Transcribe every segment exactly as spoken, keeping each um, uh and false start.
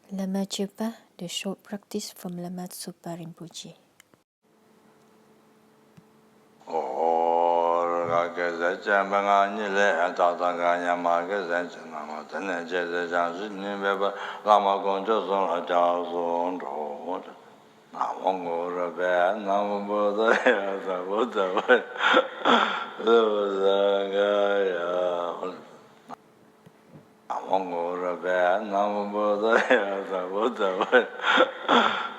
བླ་མ་སྤྱོད་པ། The short practice from Lama Tsongpa Rinpoche. ཨོ། རྒ་སྐད་ཟེར་སྤྱན་པ་ང་གཉིས་ལས་ད་ལྟ་ག་ཉ་མ་གི་ཟན་ཆེ་ན་མ་དེ་ནས་བྱས་ཏེ་བྱང་ཞིང་ནུས་མེད་པར་བླ་མ་དཀོན་མཆོག་གསུམ་ལ་སྐྱབས་སུ་འགྲོ། ན་མོ་གུ་རུ་བེ་ན་མོ་བུདྡྷ་ཡ་ས་བུདྡྷ་བ་ལུ་ས་ག་ཡ། ན་མོ་གུ་རུ་བེ་ན་མོ་བུདྡྷ་ཡ་ས་བུདྡྷ་བ་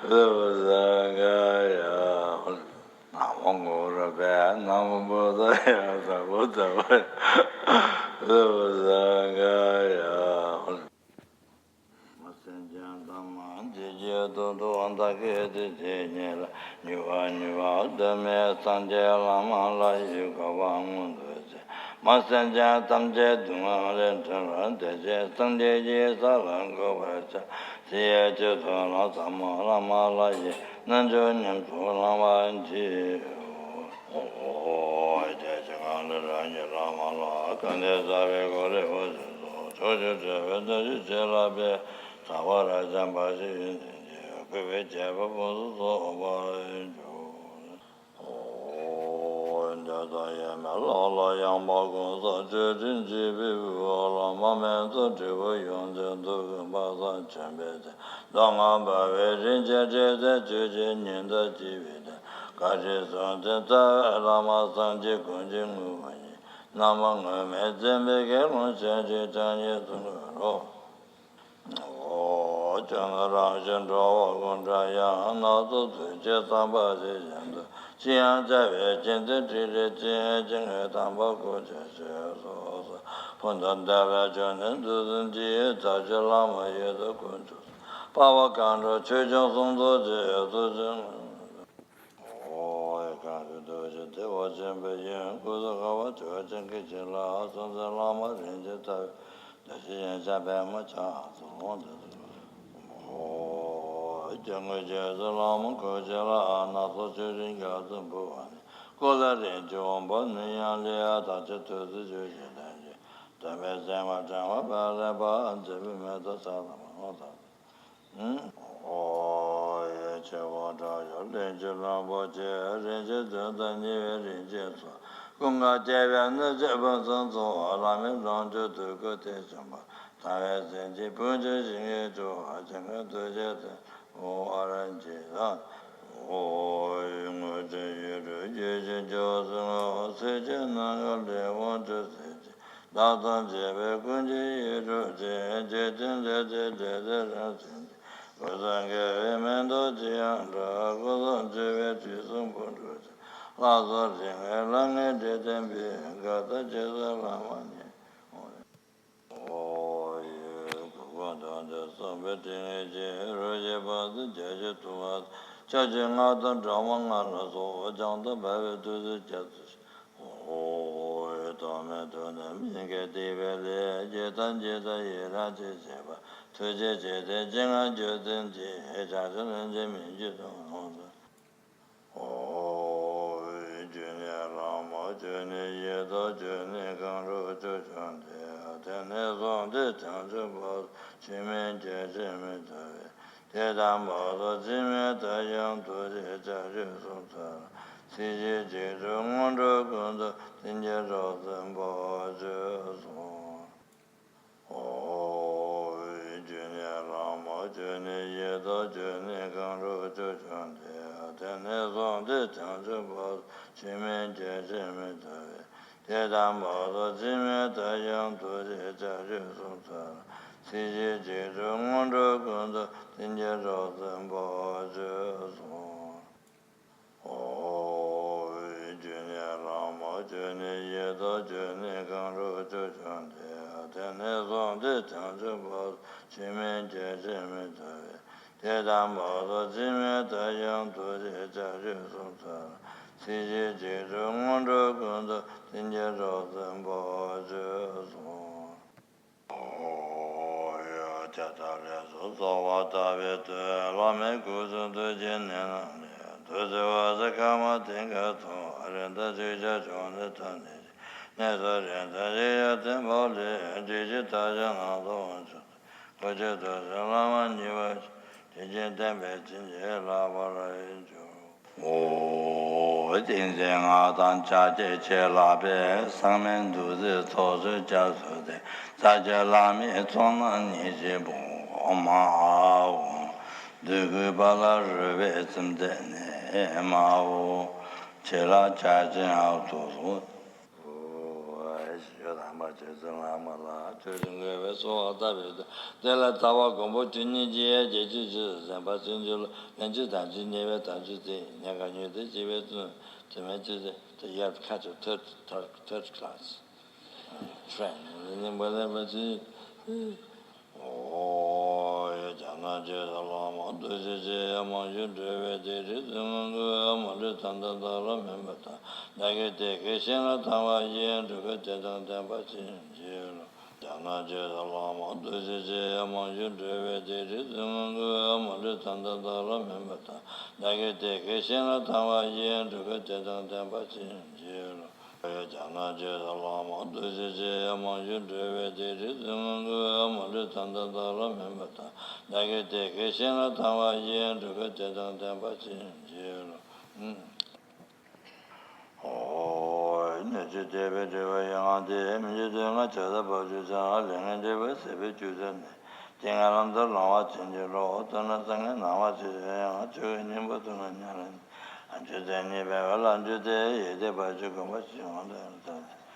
ལུ་ས་ག་ཡ། ན་མོ་གུ་རུ་བེ་ན་མོ་བུདྡྷ་ཡ་ས་བུདྡྷ་བ་ལུ་ས་ག་ཡ། མ་སེམས་ཅན་ཐམས་ཅད་ཀྱི་དོན་དུ་བདག་གིས་དེ་ཚེ་ཉིད་ལ་མྱུར་བ་མྱུར་བ་དུ་མའི་སངས་རྒྱས་བླ་མ་ལ་ཡི་གོ་བ་མངོན་དུ་བྱས། མ་སེམས་ཅན་ཐམས་ཅད་སྡུག་བསྔལ་ལས་བྲལ་བར་བདེ་གཤེགས་སངས་རྒྱས་ཀྱི་ས་ལ་འགོད་པར་བྱ། དེའི་ཕྱིར་དུ་ལམ་ཟབ་མོ་བླ་མ་ལ་ཡི་རྣལ་འབྱོར་ཉམས་སུ་བླང་བར་བགྱིའོ། ཨོ། དེ་ཕྱིར་གང་ལས་རང་གི་བླ་མ་ལ་གང་འདི་ཟབ་པའི་གོ་ལའི་འོད་ཟེར་སོགས་ཕྱོགས་བཅུར་འཕྲོས་པའི་བདག་གིས་བྱིན་བརླབས་པའི། ཐར་པར་བྱམས་པ་ཞིག་ཡིན་ཞིང་། ཆོས་གོས་པའི་ཁྱད་པར་ཕུན་སུམ་ཚོགས་པར་འགྱུར། ཨོ། འདོད་དང་ཡིད་མི་བརླག་ལ་ཡངས་པ་ཀུན་བཟང་མཆོད་སྤྲིན་བརྗིད་པའི་དབུས། བླ་མ་མེད་ཚེ་འབྲས་བུ་ཡོངས་འཛིན་ཐུགས་ཀྱི་དཔག་བསམ་ཆེན་པོའི་མཚན། མདོ་སྔགས་འབར་བའི་རིན་ཆེན་འབྲས་ཆན་ཆོས་ཀྱི་ཉི་ཟླ་བརྗིད་པའི་གདན། བཀའ་དྲིན་གསུམ་ལྡན་རྩ་བའི་བླ་མ་སངས་རྒྱས་ཀུན་གྱི་ངོ་བོ་ཉིད། རྣམ་པ་ངུར་སྨྲིག་འཛིན་པའི་དགེ་སློང་ཆེན་ཆེན་བཅུ་གཉིས་སུ་འགོད་རོ། ཨོ། ཁྱོད་ནི་རང་བཞིན་འགྲོ་བ་ཀུན་བྲལ་ཡང་། སྣ་ཚོགས་ཚུལ་གྱིས་བསམ་པ་ཇི་བཞིན་དུ། ཅི་ཡང་བྱ་བའི་གཅིག་མཐུན་ཕྲིན་ལས་ཅན། ཅི་ངས་དམ་པ་སྐུ་མཆོད་ཞུས་སོ། ཕུན་དང་བདེ་བའི་ཆོས་ནི་འདི་ཙམ་གྱིས། ཐབས་ཀྱིས་བླ་མ་ཡི་དྭགས་དཀོན་མཆོག་གསུམ། དཔའ་བོ་མཁའ་འགྲོ་ཆོས་སྐྱོང་གསུམ་མཚོན་བྱེད། ཐུགས་རྗེ་ངུར། ཨོ། གང་གི་ཐུགས་རྗེ་བདེ་བ་ཆེན་པོ་ཡིས། སྐུ་གསུང་ཐུགས་ཀྱི་ཆོས་ཀྱི་ཁྱེར་ལ། སྲོང་བཙན་བླ་མ་རིན་ཆེན་ཐར་པའི། བདེ་གཤེགས་ཡོན་ཏན་པདྨ་འཆང་གསུམ་ལ། ཨོ། སྐྱབས་མགོན་རྗེ་བཙུན་བླ་མ་ཁོ་ཆེ་ལ། སྣ་ཚོགས་ཆོས་སྲིད་རྒྱ་མཚོ་འབུལ་བ་ནི། སྐུ་ལ་རིན་ཆེན་དབང་པོ་ནི་ཡང་ལེགས། བདག་ཅག་ཐུགས་སྲས་ཆོས་ཀྱི་གདན་གྱི། སྟོན་པའི་མཛད་པ་དྲན་པ་སྤེལ་ལེགས་པ། མཛད་པའི་མེ་ཏོག་ཕྱག་ན་བསྣམས། ཨོ། ཡེ་ཤེས་དབང་དྲག་ཤར་གླིང་བཞི་ལྷུན་པོ་ཆེ། རིན་ཆེན་བདུན་དང་ཉེ་བའི་རིན་ཆེན་མཚོ། ཀུན་དགའ་རྒྱལ་བའི་གནས་བཅས་ཕུན་སུམ་ཚོགས། བླ་མའི་ལོངས་སྤྱོད་འདོད་དགུ་སྟེ་འབྱུང་པོ། དམ་པའི་སེམས་ཅན་ཕུན་སུམ་ཚོགས་ཞིང་གི་འགྲོ་བ་ཀུན་གྱི་ཐུགས་རྗེ་བརྟན་པར་བགྱིའོ། ཨོ། དངོས་གྲུབ་ཡིད་སྤྲུལ་ཡེ་ཤེས་མཆོག་གསུམ་ལ། སེམས་ཅན་རྣམས་ཀྱི་ལས་དབང་སྒྲུབ་སེམས་ཅན། བདག་དང་བཅས་པའི་ཀུན་གྱི་ཡིད་སྤྲུལ་ཅིང་། འཇིག་རྟེན་འདིར་བདེ་ལེགས་རང་སེམས་ཀྱི། སྐུ་གསུང་ཐུགས་ཀྱི་མེ་ཏོག་ཅི་ཡང་འདྲ། སྐུ་གསུང་ཐུགས་ཀྱི་དྲི་བསུང་ཕུང་འདྲ་ཆེ། ལྷ་ཚོགས་རིགས་ལྔའི་ལྷ་ལྔའི་འབྲས་ལྡན་པའི། མགར་ཐང་རྗེ་བཙུན་བླ་མ་ཉིད། ཨོ་ཡེ། གུར་གུམ་དུང་ལྡན་གསུམ་པའི་སྤྲིན་ལས་སྐྱེས། རོ་བརྒྱའི་བང་མཛོད་རྒྱ་མཚོའི་ཐོག་མ། ཕྱག་རྒྱའི་རྔ་དང་སྦྲམ་མ་ལྔ་ལ་སོགས། བྱང་དུ་འབར་བའི་ཐུགས་སྲས་རྒྱ་མཚོ་ཆེ། ཨོ་ཡེ། ཐོགས་མེད་ཐུགས་ནི་སྨིན་མཁས་ཏེ་བའི་ལས། རྒྱས་དང་བརྒྱན་དང་ཡི་རང་ཆེས་བྱེད་པ། ཐུགས་རྗེ་ཆེ་སྟེ་སྤྱན་སྔར་བརྗོད་ཚིམ་ཅིང་། བྱང་ཆུབ་ལྷུན་གྱིས་སྨིན་གྱུར་ཅིག་ལོངས་སུ། ཨོ་ཡེ། བཅུ་གཉིས་ལྷ་མོ། བཅུ་གཉིས་ཡི་དྭགས། བཅུ་གཉིས་མཁའ་འགྲོ་བཅུ་བྱོན་ཏེ། དེང་ནས་བཟུང་སྟེ་བྱང་ཆུབ་བར་དུ། ཆོས་མིན་སྐྱེ་ཕྱིར་མི་འདོར་བའི། དེ་དམ་པ་དང་འཆི་མེད་དུ་ཡང་། ཐུགས་རྗེ་ལྕགས་ཀྱུས་བཟུང་ཚུལ། སྲིད་ཞིའི་འཇིགས་སྐྲོད་སྔོན་འགྲོ་ཀུན་ཏུ། བརྟན་གྱུར་རབ་གསལ་བར་བཅུ་གསུམ། ཨོ་ཡེ། བཅུ་གཉིས་ལྷ་མོ། བཅུ་གཉིས་ཡི་དྭགས། བཅུ་གཉིས་མཁའ་འགྲོ་བཅུ་བྱོན་ཏེ། དེང་ནས་བཟུང་སྟེ་བྱང་ཆུབ་བར་དུ། ཆོས་མིན་སྐྱེ་ཕྱིར་མི་འདོར་བའི། དེ་དམ་པ་དང་འཆི་མེད་དུ་ཡང་། ཐུགས་རྗེ་ལྕགས་ཀྱུས་བཟུང་ཚུལ། སྲིད་ཞིའི་འཇིགས་སྐྲོད་སྔོན་འགྲོ་ཀུན་ཏུ། བརྟན་གྱུར་རབ་གསལ་བར་བཅུ་གསུམ། ཨོ་ཡེ། བཅུ་གཉིས་ལྷ་མོ། བཅུ་གཉིས་ཡི་དྭགས། བཅུ་གཉིས་མཁའ་འགྲོ་བཅུ་བྱོན་ཏེ། དེང་ནས་བཟུང་སྟེ་བྱང་ཆུབ་བར་དུ། ཆོས་མིན་སྐྱེ་ཕྱིར་མི་འདོར་བའི། དེ་དམ་པ་དང་འཆི་མེད་དུ་ཡང་། ཐུགས་རྗེ་ལྕགས་ཀྱུས་བཟུང་ཚུལ། སྲིད་ཞིའི་འཇིགས་སྐྲོད་སྔོན་འགྲོ་ཀུན་ཏུ། བརྟན་གྱུར་རབ་གསལ་བར་བཅུ་གསུམ། ཨོ་ཡེ། ཇི་ལྟར་ལས་སུ་གསོལ་བ་བཏབ་པའི་མཐུས། བླ་མའི་སྐུ་གསུང་ཐུགས་ཀྱི་གནད་རྣམས་ལས། བདུད་རྩི་འོད་ཟེར་དཀར་དམར་མཐིང་ག་ཐུག། རིམས་དང་བྱུག་ཆག་གྱོང་ནད་ཐ་སྙད་ཀྱི། ནད་སོགས་རིམས་དང་བཞི་ཡང་བརྟན་པ་ལས། འདྲེ་གཤིན་མཐའ་ཡས་རྣམས་སུ་དབང་ཕྱུག་ཚོགས། ཐུགས་རྗེ་ཐུགས་རྗེ་བླ་མ་མཉེས་པ་ཞིག་དེ་བཞིན་བསྟན་པའི་བྱིན་གྱིས་བརླབ་པར་འགྱུར། ཨོ། ཏིང་འཛིན་སྔགས་དང་ཕྱག་རྒྱའི་ཆེད་ལགས་པས། གསང་བའི་བདུད་རྩིའི་ཚོགས་བསོད་རྒྱ་མཚོ་སྟེ། རྩ་བརྒྱད་བླ་མའི་ཚོགས་རྣམས་ཉེར་གཅིག་པུ། ཨོཾ་ཨཱཿཧཱུྃ། བདུད་ཀུན་རྦ་རླབས་རོལ་པའི་བཅོམ་ལྡན་འདས་ནས་མར། ཨོ། ཆེ་ལ་ཕྱག་ཆེན་ཨ་ཐུ་སུ། ཨོ། ཞེས་དམ་པ་རྗེ་བཙུན་བླ་མ་ལ་ཆོས་ཀྱི་འགོད་པའི་གསོལ་བ་བཏབ་པའི་མཐར། དེ་ལ་ཟླ་བ་མགོན་པོ་བཅུ་གཉིས་ཀྱི་ཡས་བརྒྱད་ཅུ་ཅི་ཟན་པ་ཚུན་ཆད་ལ་ལན་གཅིག་དང་གཅིག་ཉེ་བའི་དམ་ཆོས་བསྟན། ཉེ་དགའ་ཉུང་སྟེ་གཅིག་པའི་བཙུན་དུ་མའི་ཅི་སྟེ་དེ་ཡར་ཁ་ཆུ་ཐོད་ཐོད་ཐོད་ཁ་ཚི་ཕྲན་ནི་འབུ་ལེན་པ་ཚུན། ཨོ། ཡ་ཇ་ན་ཇེ་ས་ལ་མ་ཏུ་ཤི་ཤི་ཡ་མང་ཞུ་འགྲོ་བའི་དེ་རིགས་ཀུན་ཀུན་མ་འདྲེས་ད་ལྟ་བདག་ལ་མིན་པ་དང་། བདག་གིས་དེ་སྐད་གཞན་ལ་ཐམས་ཅད་ཀྱིས། འགྲོ་ཀུན་དེ་དང་ལྡན་པ་ཅི་ཡིན་ཞེས་ལོ། ཇ་ན་ཇེ་ས་ལ་མ་ཏུ་ཤི་ཤི་ཡ་མང་ཞུ་འགྲོ་བའི་དེ་རིགས་ཀུན་ཀུན་མ་འདྲེས་ད་ལྟ་བདག་ལ་མིན་པ་དང་། བདག་གིས་དེ་སྐད་གཞན་ལ་ཐམས་ཅད་ཀྱིས། འགྲོ་ཀུན་དེ་དང་ལྡན་པ་ཅི་ཡིན་ཞེས་ལོ། ཇ་ན་ཇེ་ས་ལ་མ་ཏུ་ཤི་ཤི་ཡ་མང་ཞུ་འགྲོ་བའི་དེ་རིགས་ཀུན་ཀུན་མ་འདྲེས་ད་ལྟ་བདག་ལ་མིན་པ་དང་། བདག་གིས་དེ་སྐད་གཞན་ལ་ཐམས་ཅད་ཀྱིས། འགྲོ་ཀུན་དེ་དང་ལྡན་པ་ཅི་ཡིན་ཞེས་ལོ། ཨོ། སྣོད་བཅུད་བདེ་བའི་སྒྲིབ་པ་ཡི་དབང་སྟེ། མི་འཇིགས་དུག་ལྔ་ཆགས་སྡང་བར་ཆད་ཚང་། ལས་ངན་འདྲེ་བ་སྲེད་པའི་རྒྱུ་ཚོགས་ནི། རྐྱེན་ངན་ལམ་དུ་སློང་བ་ཅན་གྱི་རོ། ཐོབ་ན་གསང་སྔགས་སྣང་བ་ཆེ་ཡང་། ཆོས་ཀྱི་སྙིང་པོ་ཐོབ་ན་ཉམས་ལེན། ལམ་རྒྱུད་དེ་ཉིད་སྤེལ་བའི་ལམ་རྒྱུད་དེ། ཡེ་གདོད་བར་ཆད་སྒོམ་པ་ཞིག་འོང་དོན་དུ།